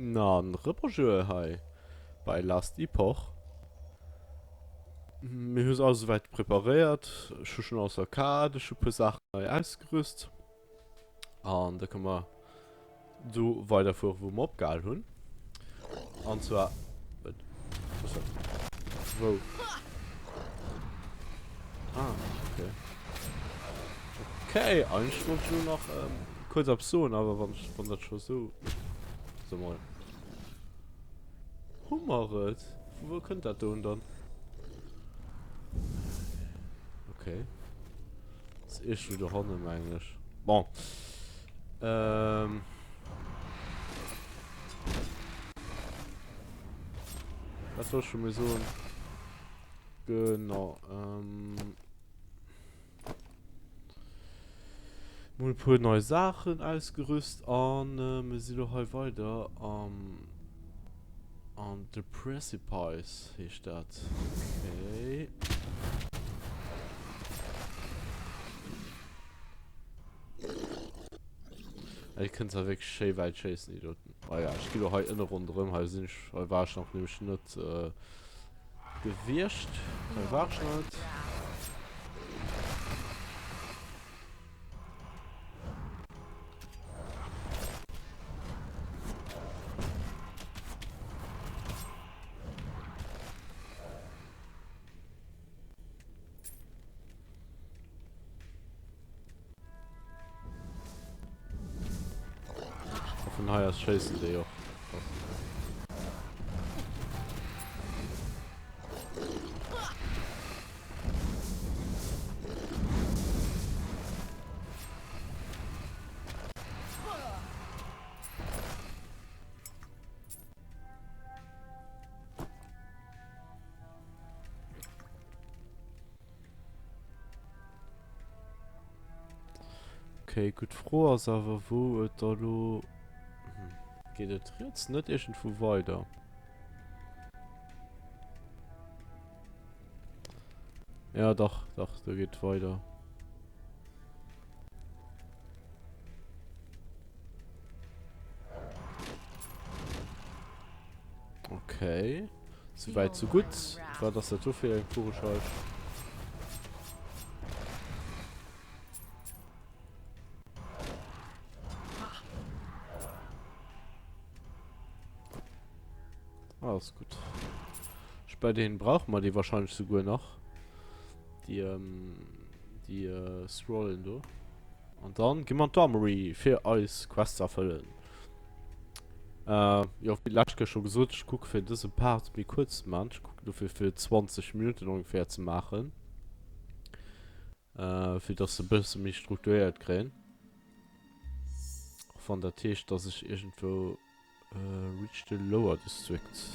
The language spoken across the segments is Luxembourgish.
Na, Rebonjour hei bei Last Epoch. Mir hu alles esouwäit preparéiert. Ech hu schonn alles verkaaft, ech hu e puer Saachen nei ausgerüst. An da kënne mer do weiderfuere wou mer opgehal hunn. An zwar... Wou? Ah, okay. Okay, eigentlich wollte ich nur nach ähm, kurz eppes soen, awer wann, ich, wann dat scho sou... So mol. Hu mer et? Vu wou kënnt dat do dann? Okay. Das ist irgendwo do hannen, mengen ech. Bon. Ähm... Wat soll ech scho méi soen? Genau. Ähm... Mol e puer nei Saachen ausgerüst an äh, mir si lo hei weider am an The Precipice heescht dat. Okay. Ey, kënnt zwar wierklech schéi wäit schéissen, déi doten. Oh ja, ech gi lo hei ënne ronderëm. Hei sinn ech, hei war ech nach nämlech net äh, gewiescht. Hei war ech nach net. A vun hei aus schéissen déi och. Okay, gutt Fro ass awer wou et da lo hm, geet et riets net iergendwou weider? Ja dach, dach, do geet weider. Okay. Souwäit sou gutt. Wat ass dat do fir eng Vogelscheuch? Ah, ass gutt. Spéiderhin brauche mer déi wahrscheinlech souguer nach. Déi, ähm, déi äh, Scrollen do. An dann gi mer an d'Armory fir eis Quest ze erfëllen. Äh, jo, wéi d'lescht Kéier scho gesot, ech kucke fir dëse Part méi kuerz ze maachen. Ech kucken dofir fir 20 Minutten ongeféier ze maachen. Äh, fir dass se e bësse méi strukturéiert kréien. Och wann dat heescht, dass ech iergendwou äh, reach the lower district.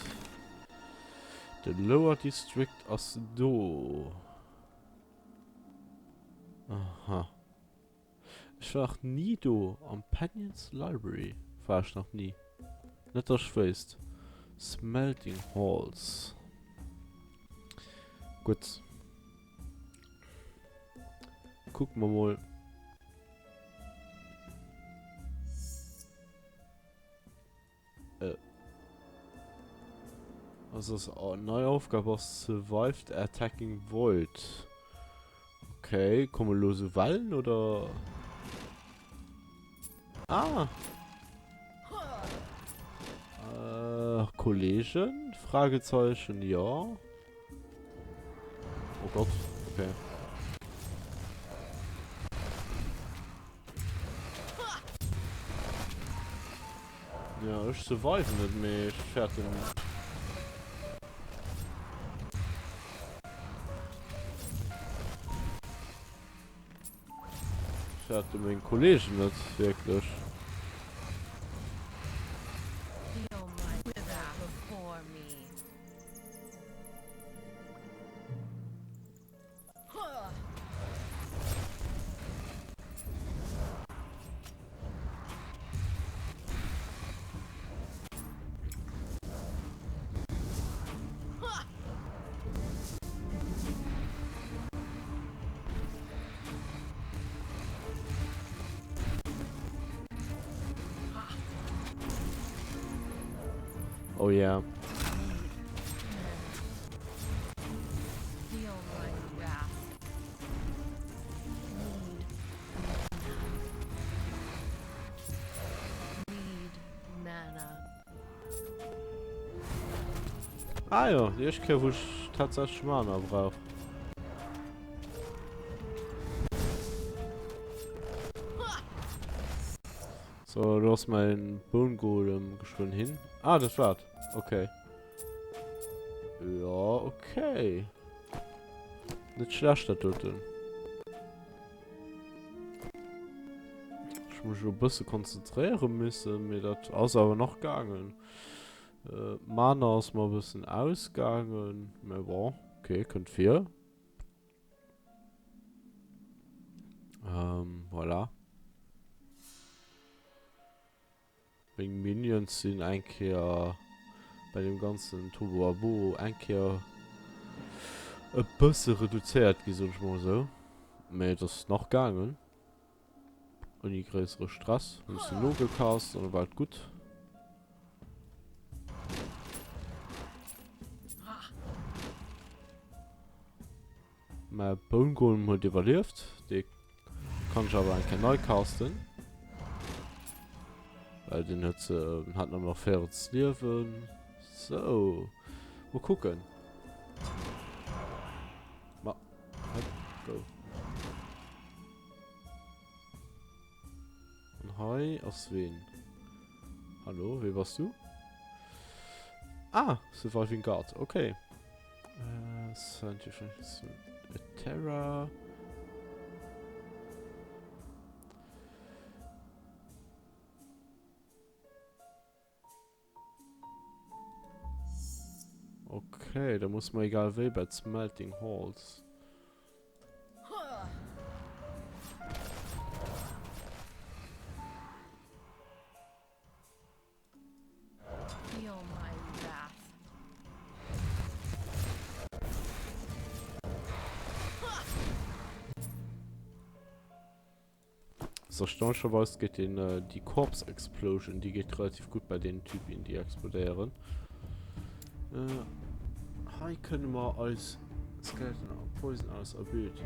De lower district ass do. Aha. Ech war nach ni do. Am Panions Library war ech nach ni. Net dass ech wéisst. Smelting Halls. Gutt. Kucke mer mol. Äh. Also das neue Aufgabe ass Survive the Attacking Void. Okay, kommen lo so Wellen oder? Ah! Äh, Kollegen? Fragezeichen, ja. Oh Gott, okay. Ja, ech surviven net, mee ech fäerten. Fäerte meng Kollegen net wierklech. Oh yeah. Ah jo, déi éischt Kéier wou ech tatsächlech Mana brauch. So, do ass mäin Bone Golem geschwënn hin. Ah, dat war et. Okay. Ja, okay. Net schlecht dat doten. Ech muss elo e bësse konzentréiere missen, mee dat ass awer nach gaangen. Äh, Mana ass mer e bëssen ausgaangen, mee bon, okay, kënnt vir. Ähm, voilà. Meng Minions sinn eng Kéier bei dem ganzen Tohuwabohu eng Kéier e bësse reduzéiert gi, soen ech mol esou. Mee et ass nach gaangen. Ouni gréissere Stress. Hunn ech se nogecast an da war et gutt. Mä Bone Golem huet iwwerlieft. Dee kann ech awer eng Kéier nei casten. Well den huet hat nëmmen nach 40 Liewen. Sou. Mol kucken. Ma, hopp, go. An hei ass ween? Hallo, wee bass du? Ah, Surviving Guard, okay. Äh, Scientific Terra. Okay, da muss man egal wéi bei Smelting Halls. So, erstaunlicherweise geht den, äh, die Corpse Explosion, die geht relativ gut bei den Typen, die explodieren. Äh, hei können wir als Skeleton Poison als Ability.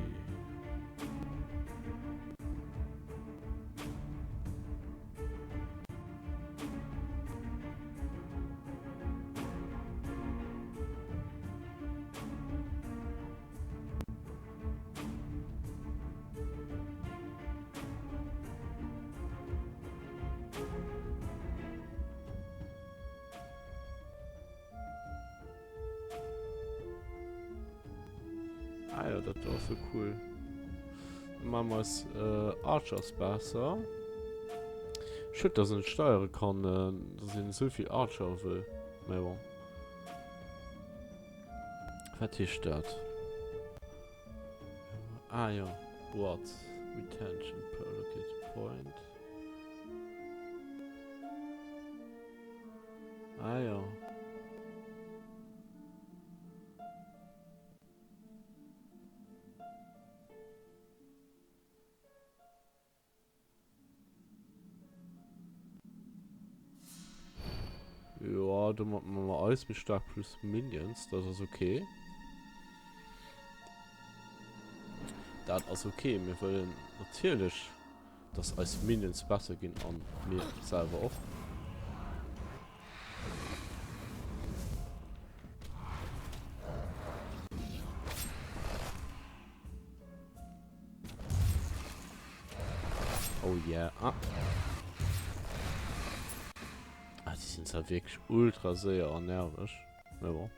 Ah ja, dat war so cool. Dann machen wir eis äh, Archers besser. Schued, dass een net steiere kann, äh, dass een esou vill Archer wëll. Mä bon. Wat heescht dat? Ah ja, what? Retention per allocated point. Ah ja. Ja, domat man mer eis méi staark plus Minions, dat ass okay. Dat ass okay, mir wëllen natierlech, dass eis Minions besser ginn an mir selwer och. Oh yeah. Ah. Ah, die sind zwar wirklich ultra séier an nervig. Mais bon.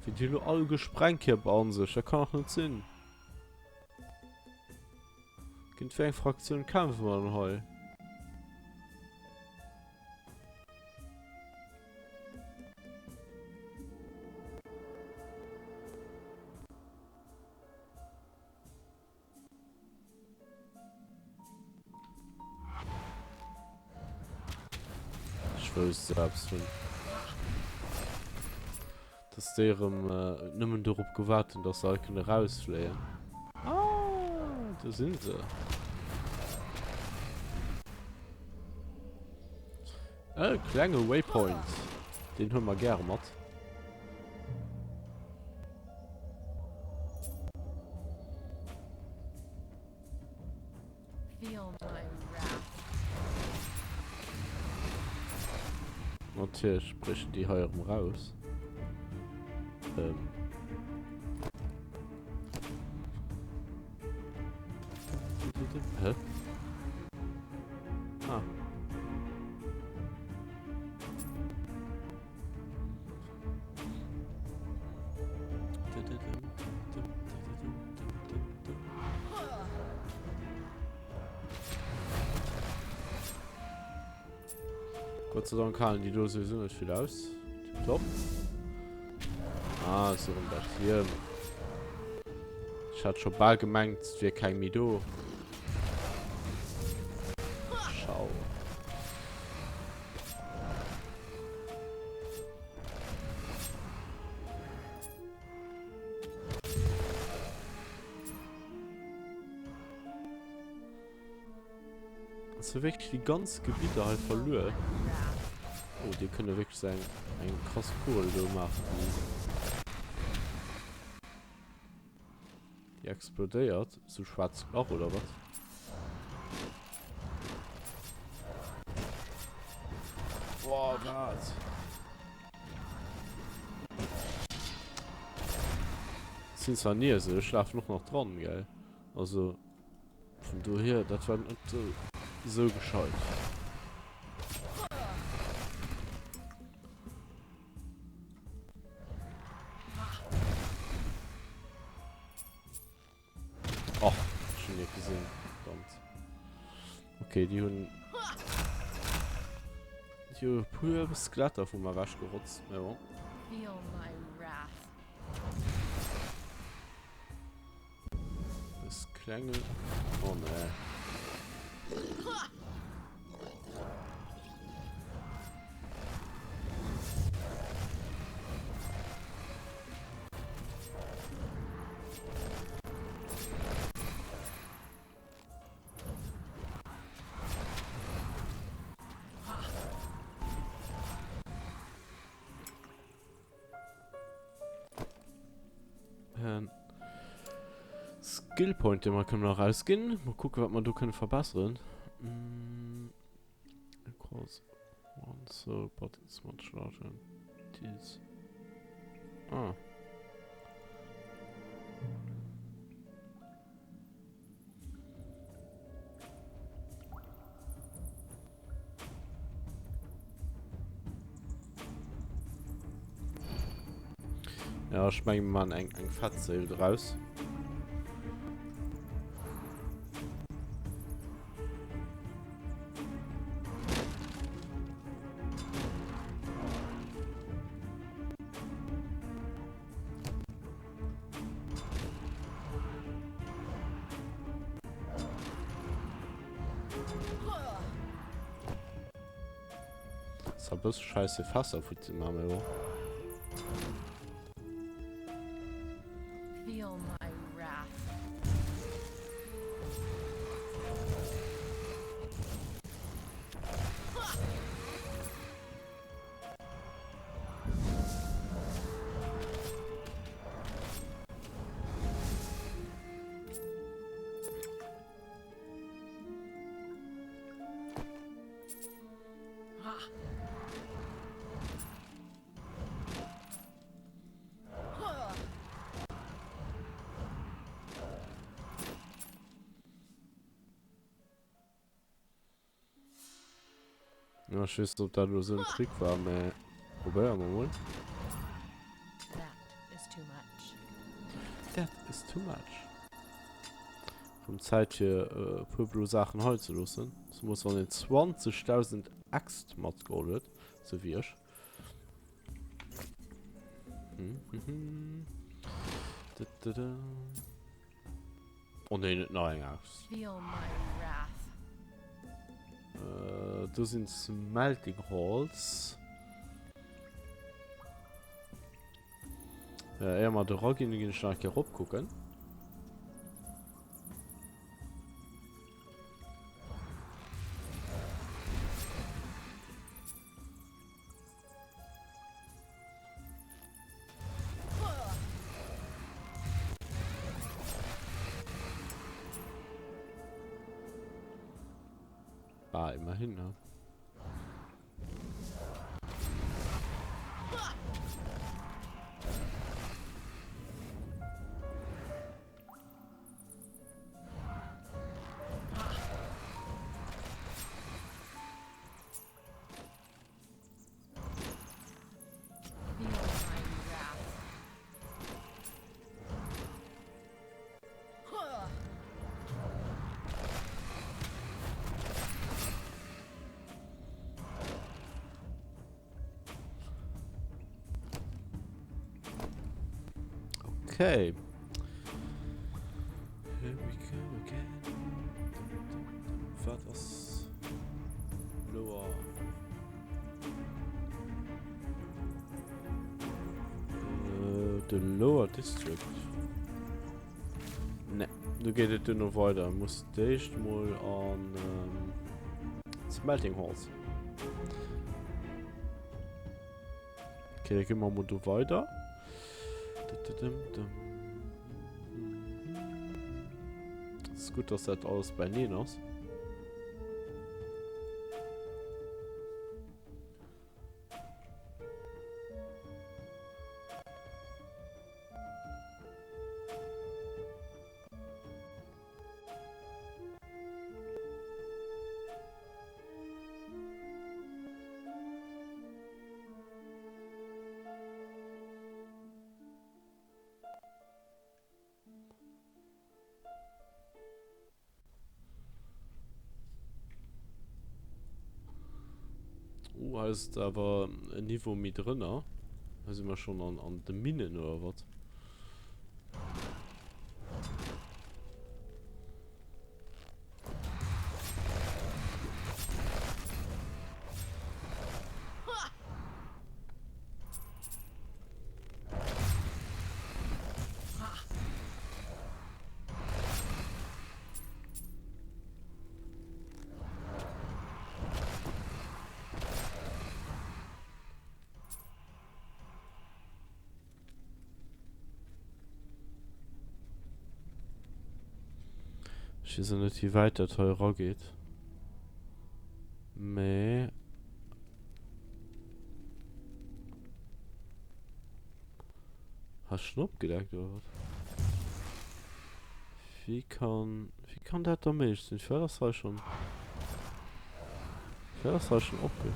Wie die lo all Gesprengkierper an sech, dat kann doch net sinn. Géint wéi eng Fraktioun kämpfe mer dann hei? Ech wousst esou eppes vun. Dass déi erëm nëmmen dorop gewaart hunn, dass se hei kënne rausfléien. Ah! Do sinn se. E klenge Waypoint. Deen huele mer gäre mat. Natierlech bréchen déi hei erëm raus. Ähm. Hä? Ah. Gott sei Dank halen déi do sowieso net vill aus. Tipptopp. Ah, ist erëm dat hier. Ich hat scho bal gemengt, et wier keng méi do. Schau. Ass jo wierklech déi ganz Gebidder hei verluer. Oh, déi kënne wierklech sou eng, eng krass Kugel do maachen, déi, déi explodéiert. Sou schwaarzt Lach oder wat? Boah, wat? Sinn zwar Niese, ech lafen och nach dran, gell? Also vun dohier, dat war net sou gescheit. Och, ech hunn net gesinn. Verdammt. Okay, déi hunn... Déi hu e puer Skeletter vu mer ewechgerotzt, mä bon. Das klenge... Oh ne. Skill Point, den wir können noch rausgehen. Mal gucken, was wir da können verbessern. Mm. Across one so, but it's much larger. It is. Ah. Ja, ich meine mal eng eng Fettseil draus. Ass e bësse scheiße Fässer vu ze man, jo. Feel my wrath. Ja, ich weess net, ob dat elo esou en Trick war, mä probéiere mer mol. That is too much. That is too much. Rëm Zäit fir e puer blo Saachen hei ze loossen. Zemoos wann een 20.000 Äxt matgeholl huet, sou wéi ech. Oh nee, net nach eng Axt. Feel my wrath. Äh, do sinn Smelting Halls. Äh, éier mer do raginn, ginn ech nach eng Kéier eropkucken. Bah, immerhin, ne? Okay. Here we go again. Wat ass Lower? Äh, de Lower District. Ne, do geet et duerno weider. Muss d'éischt mol an ähm, Smelting Halls. Okay, da gehen wir mal do weiter. Ist gut, dass das alles bei Neen ass. Uh, hei ass et awer en Niveau méi drënner. Hei si mer schonn an, an de Minnen oder wat? Ech weess och net wéi wäit dat hei erageet. Mee. Hast schon opgedeckt oder wat? Wie kann wie kann dat da méiglech sinn? Firwat ass hei schon Firwat ass hei schon opge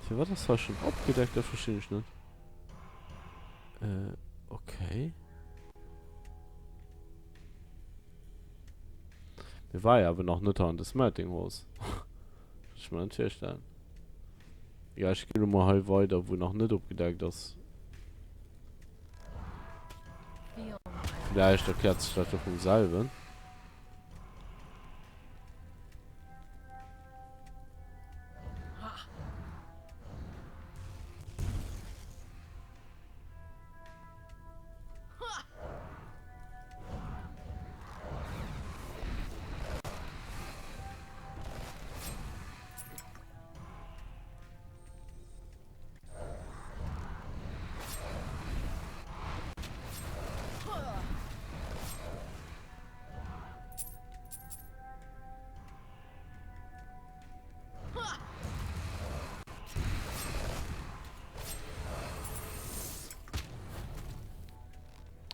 Firwat ass hei schon opgedeckt? Dat verstinn ech net. Äh, okay. Mir war ja awer nach net hei an de Smelting Halls. Kann ech mir net virstellen. Ja, ech ginn elo mol hei weider, wou nach net opgedeckt ass. Vielleicht erklärt sich dat jo vum selwen.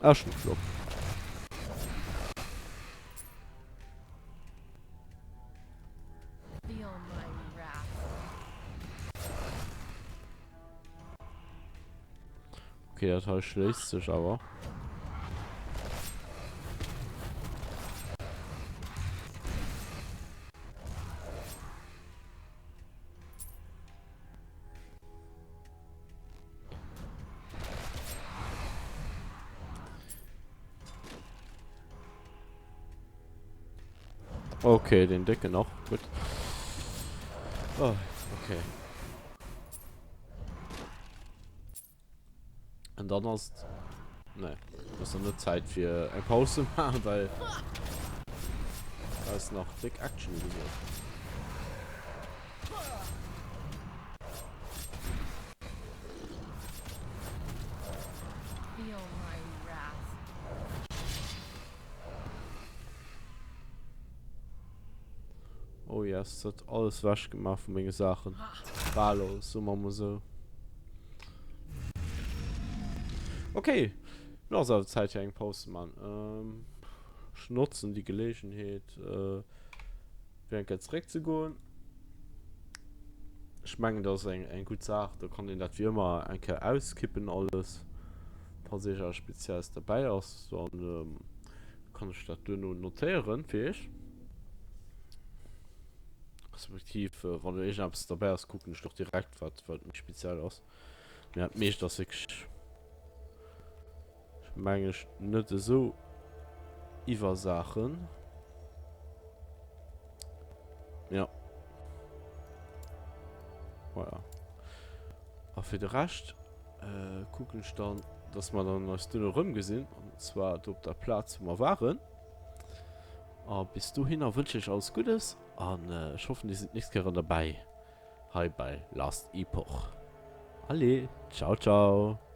Ah, schon flott. Okay, dat hei schléisst sech awer. Okay, den Decke noch. Gut. Oh, okay. Und dann hast ne das ist net Zeit fir eng Paus ze machen, weil da ist nach dick Action gesot. Oh yes, se huet alles wech gemaach vu menge Saachen. Bal alles, soe mer mol sou. Ok, lo ass awer Zäit fir eng Paus ze man. Ech notzen déi Geleegenheet fir eng Kéier zeréck ze goen. Ech mengen dat ass eng eng gutt Saach, da kann een dat wéi ëmmer eng Kéier auskippen alles. Falls iergendeppes Spezielles derbäi ass, dann kann ech dat duerno notéieren fir iech. Respektiv wann do iergendeppes derbäi ass, kucken ech och direkt wat wat méi speziell ass. Mee dat meescht ass wierklech meng ech net esou iwwer Saachen. Ja. Voilà. A fir de Rescht äh, kucken ech dann, dass mer dann eis duerno erëmgesinn. An zwar do op der Plaz, wou mer waren. A bis dohinner wënsche ech alles Guddes an ech hoffen, dir sidd d'nächst Kéier erëm derbäi hei bei Last Epoch. Allez, ciao ciao!